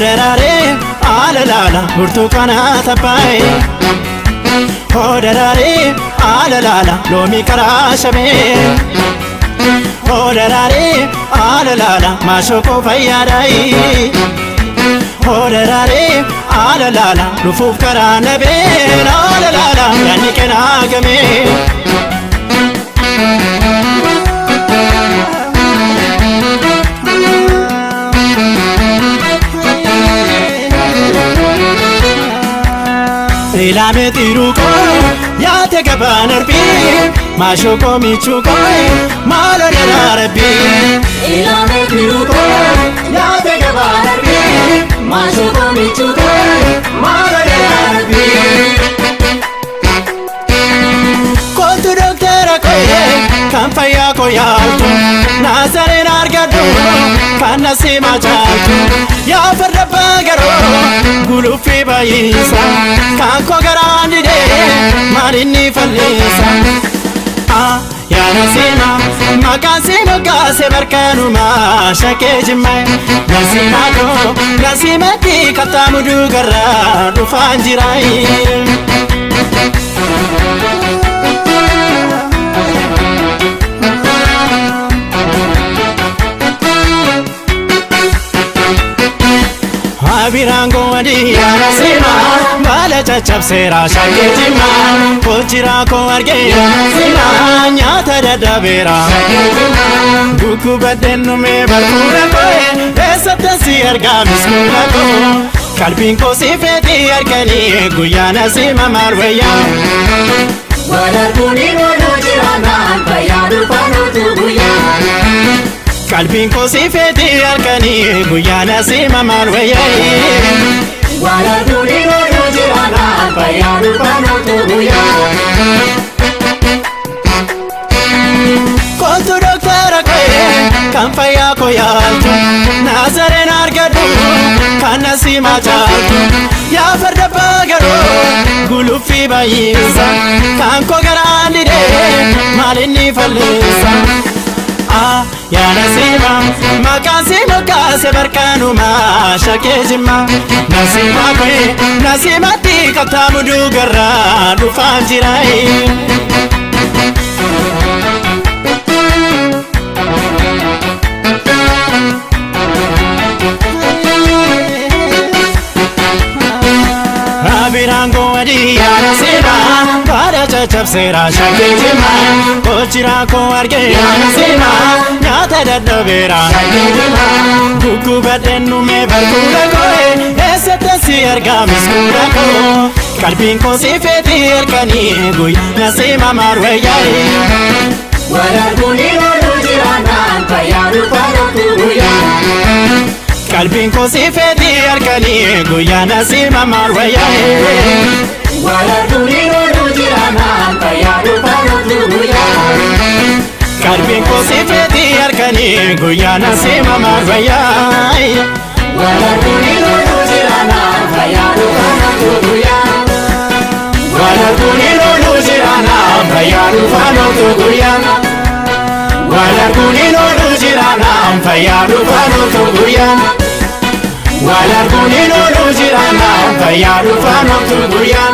Hodaraaree alalaala burtukaana taphaa'ee. Hodaraaree alalaala loomii karaa shamee. Hodaraaree alalaala maashokoo fayyaadhaayi. Hodaraaree alalaala dhufuuf karaa nabeen alalaala yaadni kenaa gamee. Ilaamee xiiruu koo yaate gabaan arbii maashokoo michuu koo maaloo daraarabbii. Ilaamee xiiruu koo yaate gabaan arbii maashokoo michuu koo maaloo daraarabbii. Kootu doktara koo kan fayyaa koo yaaltu naasareen argadhu kan nasiima caaltu yaa farda garoo guluffii baay'isa kan koo garaan didee maalinni fal'isa. Yaa nasiima maqaan si moggaase barkaanuma shakee jimmaa nasiima koo nasiimatti qaxxaamuduu garraa dhufaan jiraayi. Abiraangoo adii yaasima baala caccabseera shakkee jimma hojjiraa koo argee yaasima nyaata dadhabeera guggubadheen dhumee barfuudha koo eessatti si argaa miskuudha koo qalbiin koo si feetii arganii guyyaa nasiima maal wayyaa. Walarguun ooluu jiraannaan fayyaa dhufaan ooltu guyyaa. Qalbiin koo si feetii arganii guyyaa nasiima maal wayyaa. Walarguun ooluu jiraannaan fayyaa dhufaan ooltu guyyaa. Kootu doktara koo kan fayyaa koo yaaltu naasareen argadhu kan nasiima caaltu yaa farda garoo guluffii baay'isa kan koo garaan didee maalinni fal'isa. Yaa nasiima maqaan si moggaase barkaanuma shakee jimma nasiima koo nasiimatti qaxxaamuduu garraa dhufaan jiraayi. Abiraangoo adii yaasima baala caccabseera shakkee jimma hojjiraa koo argee yaasima nyaata dadhabeera guggubadheen dhumee barfuudha koo eessatti si argaa miskuudha koo qalbiin koo si feetii erganii guyyaa nasiima maal wayyaa. Walarguun ooluu jiraannaan fayyaa dhufaan ooltu guyyaa. Qalbiin koo si feetii erganii guyyaa nasiima maal wayyaa. Walarguun ooluu jiraannaan fayyaa dhufaan ooltu guyyaa. Qalbiin koo si feetii erganii guyyaa nasiima maal wayyaa. Walarguun ooluu jiraannaan fayyaa dhufaan ooltu guyyaa. Walarguun ooluu jiraannaan fayyaa dhufaan ooltu guyyaa. Walarguun ooluu jiraannaan fayyaa dhufaan ooltu guyyaa. Walarguun ooluu jiraannaan fayyaa dhufaan ooltu guyyaa.